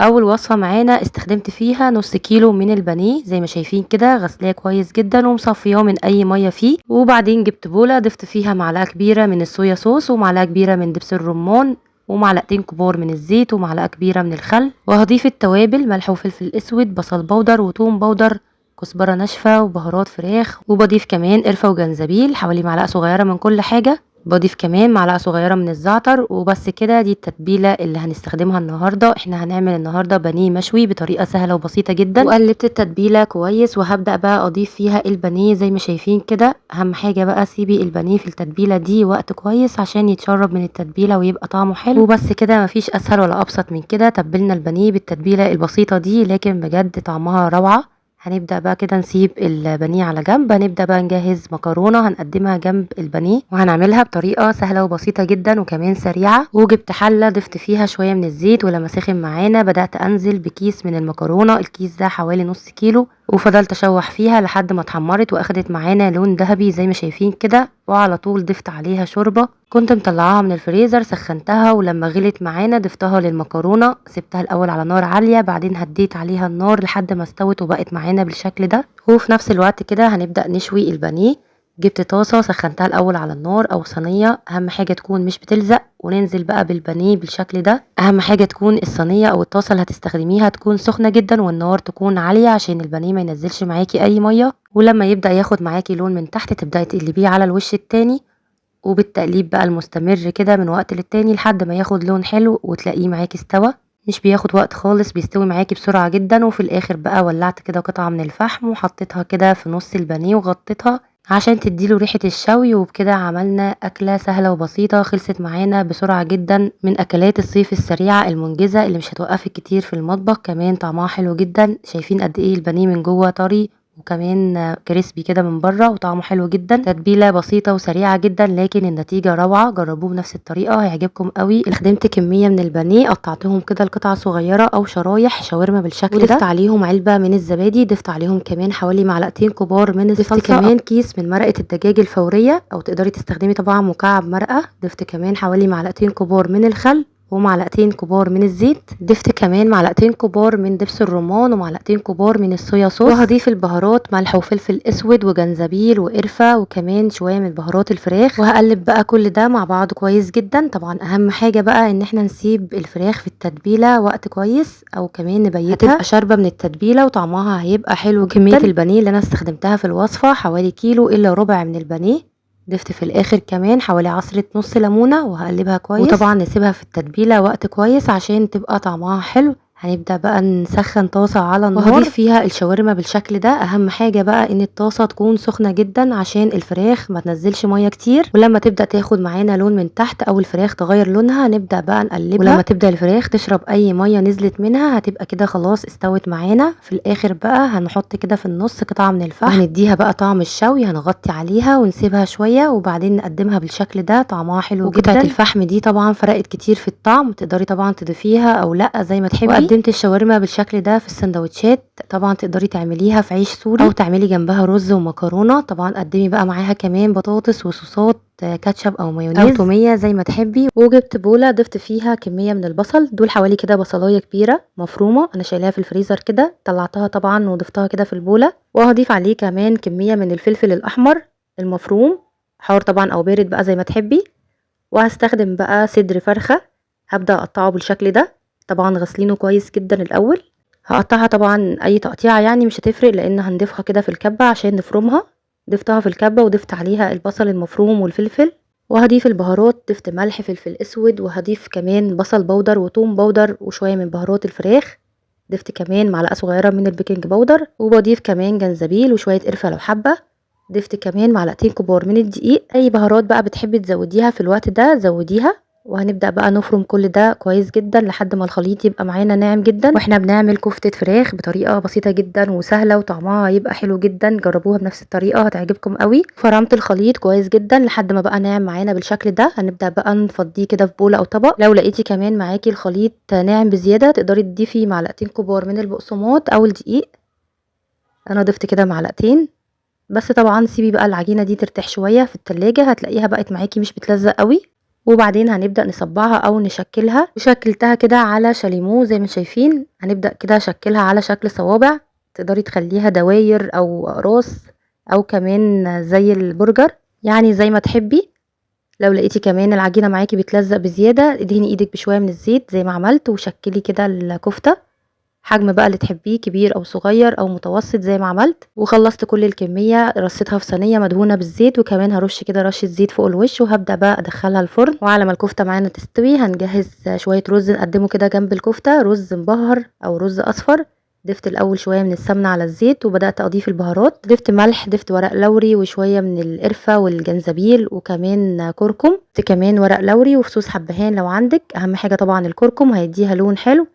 اول وصفه معانا استخدمت فيها نص كيلو من البانيه زي ما شايفين كده، غسلاه كويس جدا ومصفياه من اي مية فيه. وبعدين جبت بوله ضفت فيها معلقه كبيرة من الصويا صوص ومعلقة كبيرة من دبس الرمان ومعلقتين كبار من الزيت ومعلقة كبيرة من الخل، وهضيف التوابل ملح وفلفل اسود، بصل بودر وتوم بودر، كزبره ناشفة وبهارات فراخ، وبضيف كمان قرفه وجنزبيل حوالي معلقه صغيرة من كل حاجة، بضيف كمان معلقه صغيرة من الزعتر. وبس كده، دي التتبيله اللي هنستخدمها النهارده. احنا هنعمل النهارده بانيه مشوي بطريقة سهلة وبسيطة جدا. وقلبت التتبيله كويس وهبدا بقى اضيف فيها البانيه زي ما شايفين كده. اهم حاجة بقى سيبي البانيه في التتبيله دي وقت كويس عشان يتشرب من التتبيله ويبقى طعمه حلو. وبس كده، مفيش اسهل ولا ابسط من كده. تبلنا البانيه بالتتبيله البسيطة دي، لكن بجد طعمها روعه. هنبدأ بقى كده نسيب البانيه على جنب. هنبدأ بقى نجهز مكرونة هنقدمها جنب البانيه، وهنعملها بطريقة سهلة وبسيطة جدا وكمان سريعة. وجبت حلة ضفت فيها شوية من الزيت، ولما سخن معانا بدأت أنزل بكيس من المكرونة. الكيس ده حوالي نص كيلو، وفضلت اشوح فيها لحد ما اتحمرت واخدت معانا لون ذهبي زي ما شايفين كده. وعلى طول ضفت عليها شوربة كنت مطلعاها من الفريزر، سخنتها ولما غلت معانا ضفتها للمكرونة. سبتها الاول على نار عالية، بعدين هديت عليها النار لحد ما استوت وبقت معانا بالشكل ده. وفي نفس الوقت كده هنبدأ نشوي البانيه. جبت طاسة سخنتها الاول على النار او صينية، اهم حاجة تكون مش بتلزق، وننزل بقى بالبانيه بالشكل ده. اهم حاجة تكون الصينية او الطاسة اللي هتستخدميها تكون سخنة جدا والنار تكون عالية عشان البانيه ما ينزلش معاكي اي مية. ولما يبدأ ياخد معاكي لون من تحت تبدأي تقلبيه على الوش التاني، وبالتقليب بقى المستمر كده من وقت للتاني لحد ما ياخد لون حلو وتلاقيه معاكي استوى. مش بياخد وقت خالص، بيستوي معاكي بسرعة جدا. وفي الاخر بقى ولعت كده قطعة من الفحم وحطيتها كده في نص البانيه وغطيتها عشان تديله ريحة الشوي. وبكده عملنا أكلة سهلة وبسيطة خلصت معانا بسرعة جدا، من أكلات الصيف السريعة المنجزة اللي مش هتوقفك كتير في المطبخ. كمان طعمها حلو جدا، شايفين قد ايه البانيه من جوه طري وكمان crispy كده من بره وطعمه حلو جدا. تتبيله بسيطة وسريعة جدا لكن النتيجة روعه، جربوه بنفس الطريقة هيعجبكم قوي. استخدمت كمية من البانيه قطعتهم كده لقطع صغيرة او شرايح شاورما بالشكل ده، ضفت عليهم علبة من الزبادي، ضفت عليهم كمان حوالي معلقتين كبار من الصلصه، ضفت كمان كيس من مرقه الدجاج الفورية او تقدري تستخدمي طبعا مكعب مرقه، ضفت كمان حوالي معلقتين كبار من الخل ومعلقتين كبار من الزيت، ضفت كمان معلقتين كبار من دبس الرمان ومعلقتين كبار من الصويا صوص. وهضيف البهارات ملح وفلفل اسود وجنزبيل وقرفه وكمان شوية من بهارات الفراخ، وهقلب بقى كل ده مع بعض كويس جدا. طبعا اهم حاجة بقى ان احنا نسيب الفراخ في التتبيله وقت كويس او كمان نبيتها، هتبقى شاربه من التتبيله وطعمها هيبقى حلو جدا. كمية البانيه اللي انا استخدمتها في الوصفة حوالي كيلو الا ربع من البانيه. ضفت في الاخر كمان حوالي عصرة نص ليمونة وهقلبها كويس، وطبعا نسيبها في التتبيلة وقت كويس عشان تبقى طعمها حلو. هنبدأ بقى نسخن طاسة على النار وهضيف فيها الشاورما بالشكل ده. اهم حاجة بقى ان الطاسة تكون سخنة جدا عشان الفراخ ما تنزلش مية كتير. ولما تبدأ تاخد معانا لون من تحت او الفراخ تغير لونها نبدأ بقى نقلبها، ولما تبدأ الفراخ تشرب اي مية نزلت منها هتبقى كده خلاص استوت معانا. في الاخر بقى هنحط كده في النص قطعة من الفحم، هنديها بقى طعم الشوي، هنغطي عليها ونسيبها شوية وبعدين نقدمها بالشكل ده، طعمها حلو جدا. وقطعة الفحم دي طبعا فرقت كتير في الطعم، تقدري طبعا تضيفيها او لا زي ما تحبي. قدمت الشاورما بالشكل ده في السندوتشات، طبعا تقدري تعمليها في عيش سوري او تعملي جنبها رز ومكرونه. طبعا قدمي بقى معاها كمان بطاطس وصوصات كاتشب او مايونيز او توميه زي ما تحبي. وجبت بوله ضفت فيها كمية من البصل، دول حوالي كده بصلايه كبيرة مفرومه انا شايلاها في الفريزر كده، طلعتها طبعا وضفتها كده في البوله. وهضيف عليه كمان كمية من الفلفل الاحمر المفروم، حار طبعا او بارد بقى زي ما تحبي. وهستخدم بقى صدر فرخة، هبدا اقطعه بالشكل ده، طبعا غسلينه كويس جدا الاول. هقطعها طبعا اي تقطيعه يعني مش هتفرق لان هنضيفها كده في الكبه عشان نفرمها. ضفتها في الكبه وضفت عليها البصل المفروم والفلفل، وهضيف البهارات، ضفت ملح فلفل اسود، وهضيف كمان بصل بودر وثوم بودر وشوية من بهارات الفراخ، ضفت كمان معلقه صغيرة من ال baking powder، وبضيف كمان جنزبيل وشوية قرفه لو حابة، ضفت كمان معلقتين كبار من الدقيق. اي بهارات بقى بتحبي تزوديها في الوقت ده زوديها. وهنبدأ بقى نفرم كل ده كويس جدا لحد ما الخليط يبقى معانا ناعم جدا. واحنا بنعمل كفتة فراخ بطريقة بسيطة جدا وسهلة وطعمها هيبقى حلو جدا، جربوها بنفس الطريقة هتعجبكم قوي. فرمت الخليط كويس جدا لحد ما بقى ناعم معانا بالشكل ده. هنبدأ بقى نفضيه كده في بولة او طبق. لو لقيتي كمان معاكي الخليط ناعم بزيادة تقدري تضيفي معلقتين كبار من البقسماط او الدقيق، انا ضفت كده معلقتين بس. طبعا سيبي بقى العجينة دي ترتاح شوية في التلاجة، هتلاقيها بقت معاكي مش بتلزق قوي. وبعدين هنبدأ نصبعها او نشكلها. وشكلتها كده على شاليمو زي ما شايفين. هنبدأ كده اشكلها على شكل صوابع، تقدري تخليها دواير او اقراص او كمان زي البرجر، يعني زي ما تحبي. لو لقيتي كمان العجينة معاكي بتلزق بزيادة ادهني ايدك بشوية من الزيت زي ما عملت، وشكلي كده الكفتة حجم بقى اللي تحبيه، كبير او صغير او متوسط زي ما عملت. وخلصت كل الكمية، رصيتها في صينية مدهونه بالزيت، وكمان هرش كده رشه زيت فوق الوش، وهبدا بقى ادخلها الفرن. وعلى ما الكفتة معانا تستوي هنجهز شوية رز نقدمه كده جنب الكفتة، رز مبهر او رز اصفر. ضفت الاول شوية من السمنة على الزيت، وبدات اضيف البهارات، ضفت ملح، ضفت ورق لوري وشوية من القرفه والجنزبيل وكمان كركم، ضفت كمان ورق لوري وفصوص حبهان لو عندك، اهم حاجة طبعا الكركم هيديها لون حلو.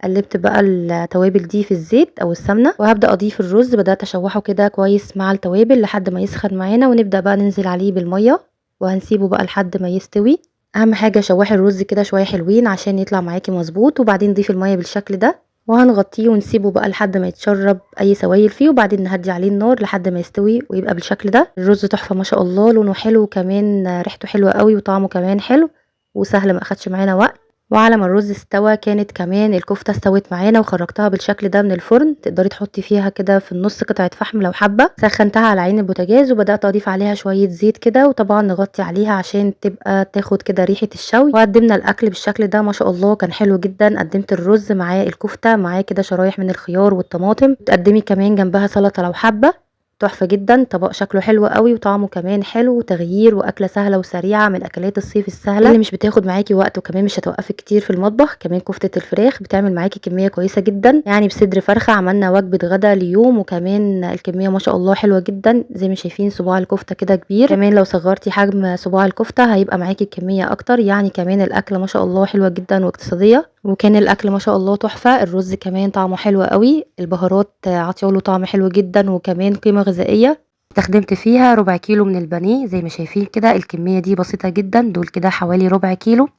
قلبت بقى التوابل دي في الزيت او السمنة، وهبدا اضيف الرز. بدات اشوحه كده كويس مع التوابل لحد ما يسخن معانا، ونبدا بقى ننزل عليه بالمية، وهنسيبه بقى لحد ما يستوي. اهم حاجة شوحي الرز كده شوية حلوين عشان يطلع معاكي مظبوط، وبعدين ضيفي المية بالشكل ده، وهنغطيه ونسيبه بقى لحد ما يتشرب اي سوائل فيه، وبعدين نهدي عليه النار لحد ما يستوي ويبقى بالشكل ده. الرز تحفة ما شاء الله، لونه حلو وكمان ريحته حلوة قوي وطعمه كمان حلو وسهل، ما اخدش معانا وقت. وعلى ما الرز استوى كانت كمان الكفتة استوت معانا، وخرجتها بالشكل ده من الفرن. تقدري تحطي فيها كده في النص قطعه فحم لو حابة. سخنتها على عين البوتاجاز وبدات اضيف عليها شوية زيت كده، وطبعا نغطي عليها عشان تبقى تاخد كده ريحه الشوي. وقدمنا الاكل بالشكل ده ما شاء الله كان حلو جدا. قدمت الرز معاه الكفتة، معاه كده شرايح من الخيار والطماطم، تقدمي كمان جنبها سلطة لو حابة. تحفة جدا، طبق شكله حلو قوي وطعمه كمان حلو، وتغيير واكله سهلة وسريعة من اكلات الصيف السهلة اللي مش بتاخد معاكي وقت، وكمان مش هتوقفك كتير في المطبخ. كمان كفته الفراخ بتعمل معاكي كمية كويسة جدا، يعني بصدر فرخة عملنا وجبة غدا ليوم، وكمان الكمية ما شاء الله حلوة جدا زي ما شايفين. صباع الكفتة كده كبير، كمان لو صغرتي حجم صباع الكفتة هيبقى معاكي الكمية اكتر، يعني كمان الاكلة ما شاء الله حلوة جدا واقتصادية. وكان الاكل ما شاء الله تحفة، الرز كمان طعمه حلو قوي، البهارات عطياله طعم حلو جدا، وكمان قيمة غذائية. استخدمت فيها ربع كيلو من البانيه زي ما شايفين كده، الكمية دي بسيطة جدا، دول كده حوالي ربع كيلو.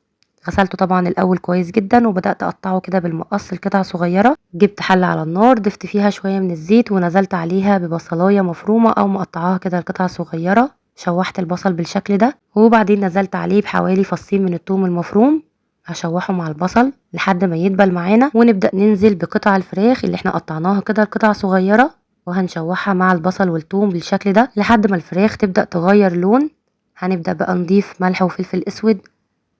غسلته طبعا الاول كويس جدا، وبدات اقطعه كده بالمقص لقطع صغيرة. جبت حله على النار، ضفت فيها شوية من الزيت، ونزلت عليها ببصلايه مفرومه او مقطعاها كده لقطع صغيرة. شوحت البصل بالشكل ده، وبعدين نزلت عليه بحوالي فصين من الثوم المفروم، هشوحه مع البصل لحد ما يدبل معانا. ونبدأ ننزل بقطع الفراخ اللي احنا قطعناها كده لقطع صغيرة، وهنشوحها مع البصل والثوم بالشكل ده لحد ما الفراخ تبدأ تغير لون. هنبدأ بقى نضيف ملح وفلفل اسود،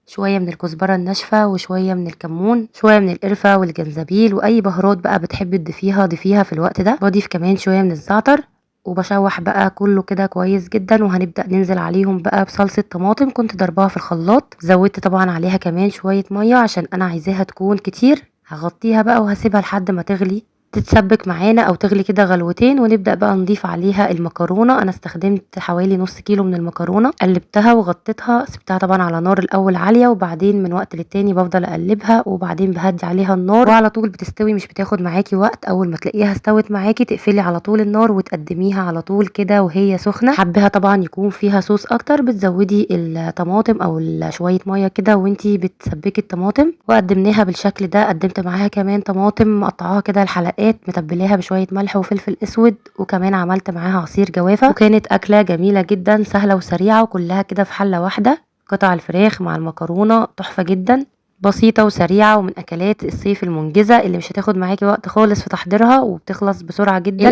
شوية من الكزبرة الناشفة، وشوية من الكمون، شوية من القرفة والجنزبيل، واي بهارات بقى بتحبي تضيفيها ضيفيها في الوقت ده. بضيف كمان شوية من الزعتر، وبشوح بقى كله كده كويس جدا. وهنبدأ ننزل عليهم بقى بصلصة طماطم كنت ضرباها في الخلاط، زودت طبعا عليها كمان شوية مية عشان انا عايزاها تكون كتير. هغطيها بقى وهسيبها لحد ما تغلي، تتسبك معانا او تغلي كده غلوتين. ونبدأ بقى نضيف عليها المكرونة. انا استخدمت حوالي نص كيلو من المكرونة، قلبتها وغطيتها، سبتها طبعا على نار الاول عالية، وبعدين من وقت للتاني بفضل اقلبها، وبعدين بهدي عليها النار، وعلى طول بتستوي، مش بتاخد معاكي وقت. اول ما تلاقيها استوت معاكي تقفلي على طول النار وتقدميها على طول كده وهي سخنة. حبها طبعا يكون فيها صوص اكتر، بتزودي الطماطم او شوية مية كده وانتي بتسبكي الطماطم. وقدمناها بالشكل ده. قدمت معاها كمان طماطم مقطعاها كده الحلقات، متبلاها بشوية ملح وفلفل اسود، وكمان عملت معاها عصير جوافة. وكانت اكلة جميلة جدا، سهلة وسريعة، وكلها كده في حلة واحدة. قطع الفراخ مع المكرونة تحفة جدا، بسيطة وسريعة، ومن اكلات الصيف المنجزة اللي مش هتاخد معاكي وقت خالص في تحضيرها، وبتخلص بسرعة جدا.